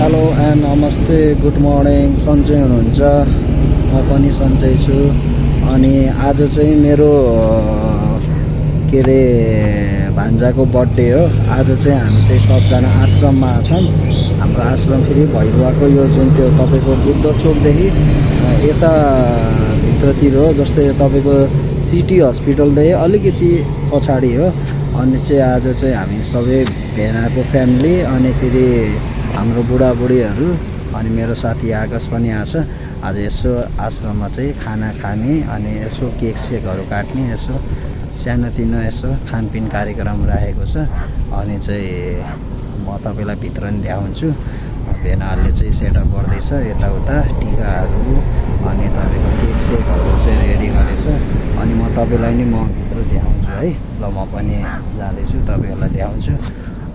Hello and नमस्ते, good morning. सन्चै हुनुहुन्छ? म पनि सन्चै छु। अनि आज चाहिँ मेरो के अरे भान्जाको बर्थडे हो। आज चाहिँ हामी चाहिँ सबजना आश्रममा छौँ। हाम्रो आश्रम फेरि भैरुवाको यो जुन त्यो तपाईँको बुद्ध चोकदेखि यता भित्रतिर हो, जस्तै तपाईँको सिटी हस्पिटलदेखि अलिकति पछाडि हो। अनि चाहिँ आज चाहिँ हामी सबै भेनाको फ्यामिली अनि फेरि हाम्रो बुढाबुढीहरू अनि मेरो साथी आकाश पनि आछ। आज यसो आश्रममा चाहिँ खाना खाने अनि यसो केक सेकहरू काट्ने, यसो सानोतिनो यसो खानपिन कार्यक्रम राखेको छ। अनि चाहिँ म तपाईँलाई भित्र नि देखाउँछु। भेनाहरूले चाहिँ सेटअप गर्दैछ यताउता, टिकाहरू अनि तपाईँको केक सेकहरू चाहिँ रेडी गरेछ। अनि म तपाईँलाई नि म भित्र देखाउँछु है। ल म पनि जाँदैछु, तपाईँहरूलाई देखाउँछु।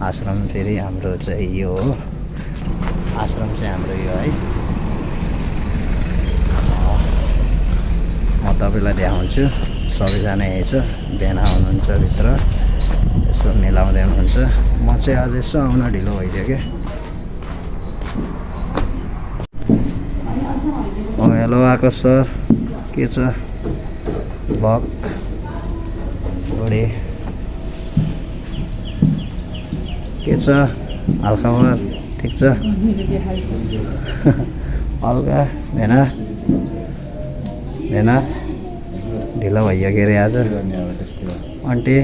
आश्रम फेरि हाम्रो चाहिँ यो हो, आश्रम चाहिँ हाम्रो यो है। म तपाईँलाई देखाउँछु। सबैजना यही छ, भेना हुनुहुन्छ भित्र, यसो मिलाउँदै हुनुहुन्छ। म चाहिँ आज यसो आउन ढिलो भइदियो क्या। हेलो आकाश सर, के छ? भक बुढी के छ? हालखबर ठिक छ? हल्का भेना भेना ढिलो भइयो के अरे आज? आन्टी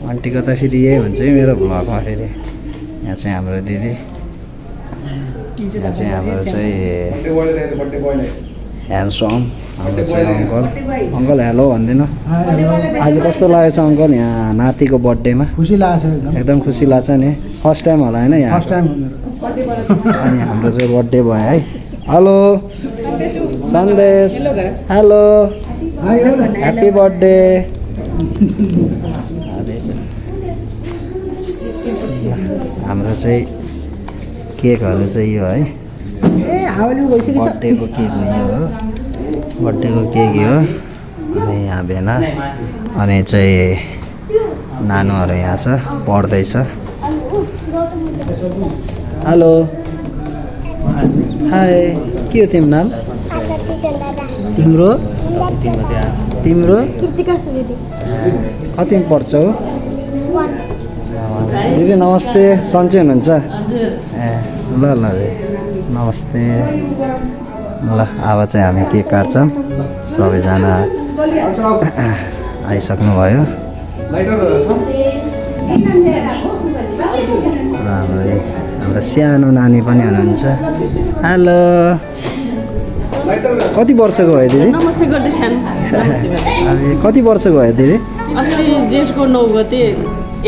आन्टीको त फेरि यही हुन्छ है मेरो भ्लगमा। फेरि यहाँ चाहिँ हाम्रो दिदी, यहाँ चाहिँ हाम्रो चाहिँ ह्यान्डसम हाम्रो चाहिँ अङ्कल। अङ्कल हेलो भनिदिनु। आज कस्तो लागेको छ अङ्कल यहाँ नातिको बर्थडेमा? खुसी लाग्छ, एकदम खुसी लाग्छ नि। फर्स्ट टाइम होला होइन यहाँ? First time. अनि हाम्रो चाहिँ बर्थडे भयो है। हेलो सन्देश, हेलो ह्याप्पी बर्थडे। हाम्रो चाहिँ केकहरू चाहिँ यो है, बर्थडेको केक हो यो हो, बर्थडेको केक हो। अनि यहाँ भेना अनि चाहिँ नानुहरू यहाँ छ, पढ्दैछ। हेलो हाई, के हो तिम्रो नाम? तिम्रो तिम्रो कतिमा पढ्छौ? दिदी नमस्ते, सन्चै हुनुहुन्छ? ए ल ल नमस्ते। ल अब चाहिँ हामी केक काट्छौँ। सबैजना आइसक्नु भयो। हाम्रो सानो नानी पनि हुनुहुन्छ। हेलो, कति वर्षको भयो दिदी? नमस्ते गर्दै सानो। कति वर्षको भयो दिदी? अस्ति जेठको 9 गते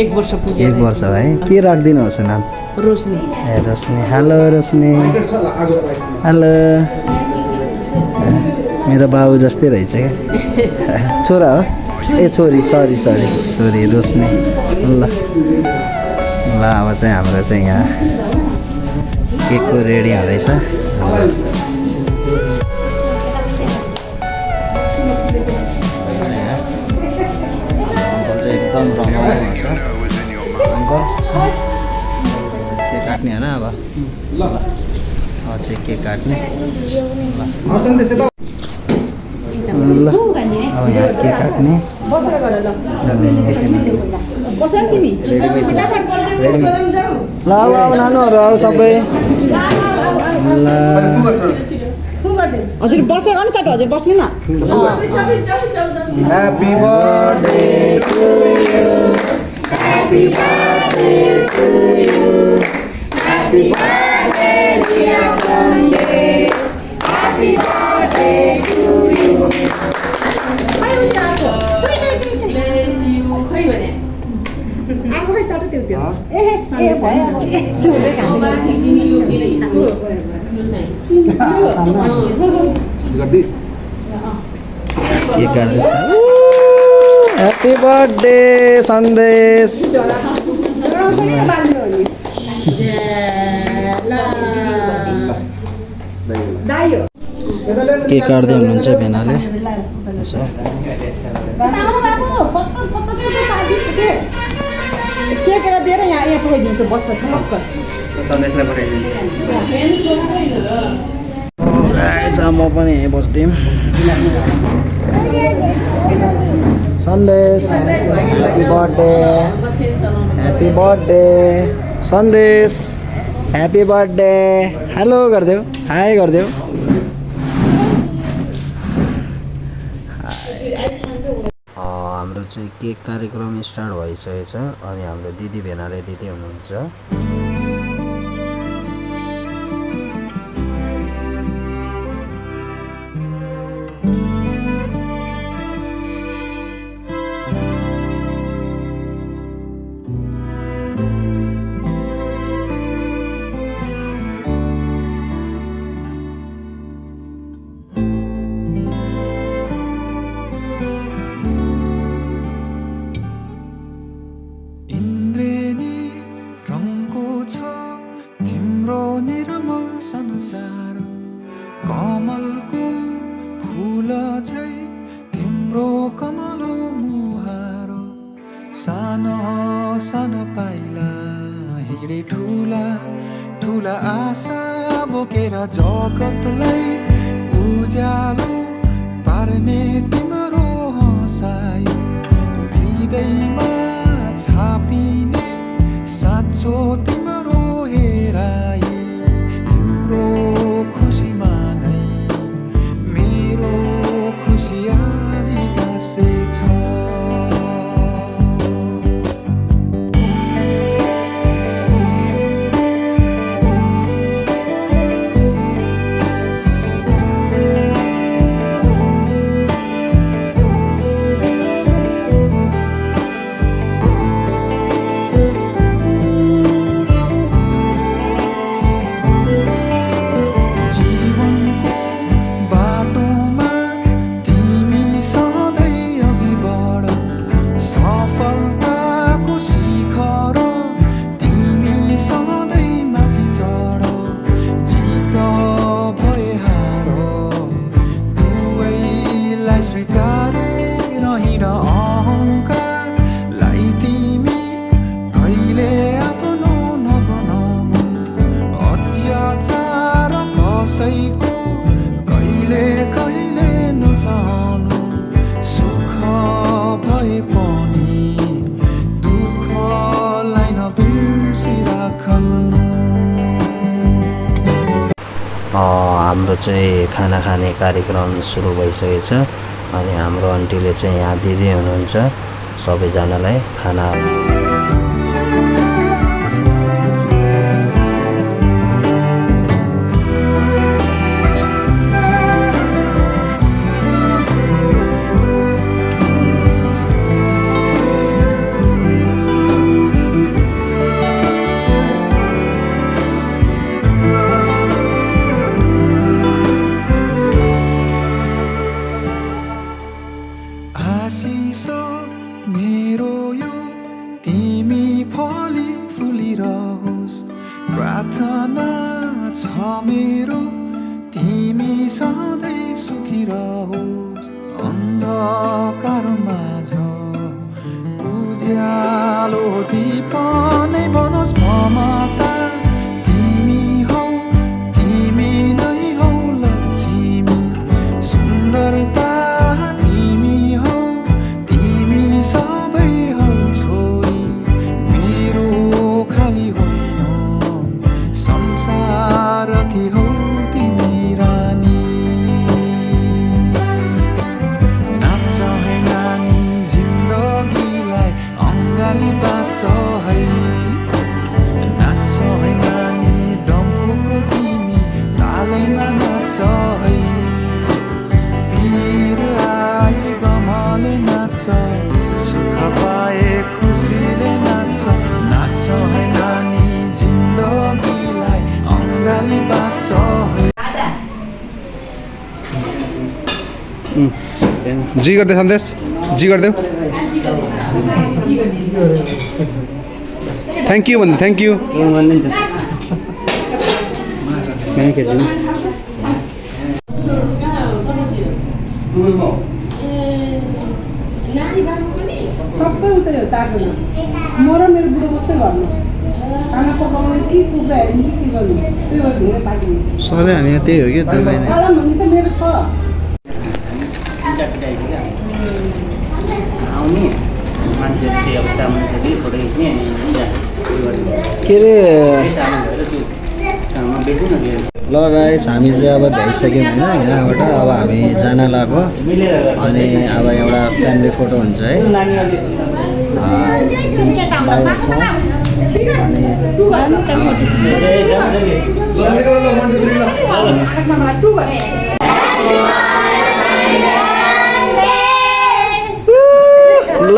1 वर्ष पुग्यो। 1 वर्ष है। के राखिदिनुहोस् नाम? रोशनी। ए रोशनी। हेलो रोशनी। हेलो, मेरो बाबु जस्तै रहेछ क्या। छोरा हो? ए छोरी, सरी सरी, छोरी रोशनी। ल ल अब चाहिँ हाम्रो चाहिँ यहाँ केकको रेडी हुँदैछ। अङ्कल चाहिँ एकदम रमाइलो हुन्छ। अङ्कल केक काट्ने होइन? अब ल चाहिँ केक काट्ने। ल अब यहाँ केक काट्ने। ल अब नानुहरू आऊ सबै। ल हजुर बसेर गर्नु त हजुर बस्नु न। Happy birthday to you, happy birthday to you, happy birthday dear Sandesh, happy birthday to you. Bless you खै भने आफूलाई चट्यो त्यो त्यो ए भयो अब झुले खानु छिसिनी यो के यो चाहिँ के गर्दैछ? ह्याप्पी बर्थडे सन्देश। के काट्दै हुनुहुन्छ भेनाले? यसो बाबु पत्तर पत्तर त्यो पार्टी छ के सेकेर दिएर यहाँ पठाइदिनु त्यो बस्छ ठमक्क सन्देशलाई पठाइदिनु म पनि यहीँ बस्दिउँ सन्देश ह्याप्पी बर्थडे सन्देश ह्याप्पी बर्थडे हेलो गरिदेऊ हाई गरिदेऊ हाम्रो चाहिँ केक कार्यक्रम स्टार्ट भइसकेको छ अनि हाम्रो दिदी भेनाले दिँदै हुनुहुन्छ संसार कमलको फूल झै तिम्रो कमलो मुहारो सानो सानो पाइला हिँडे ठुला ठुला आशा बोकेर जगतलाई उज्यालो पार्ने तिम्रो हँसाइ हृदयमा छापिने साँचो तिम्रो हेराइ खुसीमा नै मेरो खुसियाली गाँसेछ हाम्रो चाहिँ खाना खाने कार्यक्रम सुरु भइसकेको छ अनि हाम्रो आन्टीले चाहिँ यहाँ दिँदै हुनुहुन्छ सबैजनालाई खाना मेरो यो तिमी फली फुलिरहोस् प्रार्थना छ मेरो तिमी सधैँ सुखिरहोस् अन्धकार माझ उज्यालो दीप नै बनोस् ममता तिमी हौ तिमी नै हौ लक्ष्मी सुन्दरता सुख पाए खुसीले नाच्छ नाच्छ है नानी जिन्दगीलाई अङ्गाली बाँच्छ जी गर्दै सन्देश जी गरिदेऊ थ्याङ्क यू भन्नु थ्याङ्क यू सबै उतै हो तातो म र मेरो बुढो मात्रै गर्नु खाना पकाउनु कि कुखुरा हेर्नु कि के गर्नु त्यही भएर धेरै पाकिने सबै हामी त्यही हो कि दुवै नै सालन हुने त मेरो छ आउने मान्छेहरूले अब चामलहरू फोटो खिच्ने अनि के अरे चामल भएर त्यो चामल बेच्नु न त्यो ल गाइस हामी चाहिँ अब भ्याइसक्यौँ होइन यहाँबाट अब हामी जान लाग्यो अनि अब एउटा फ्यामिली फोटो हुन्छ है भाइहरूसँग अनि ल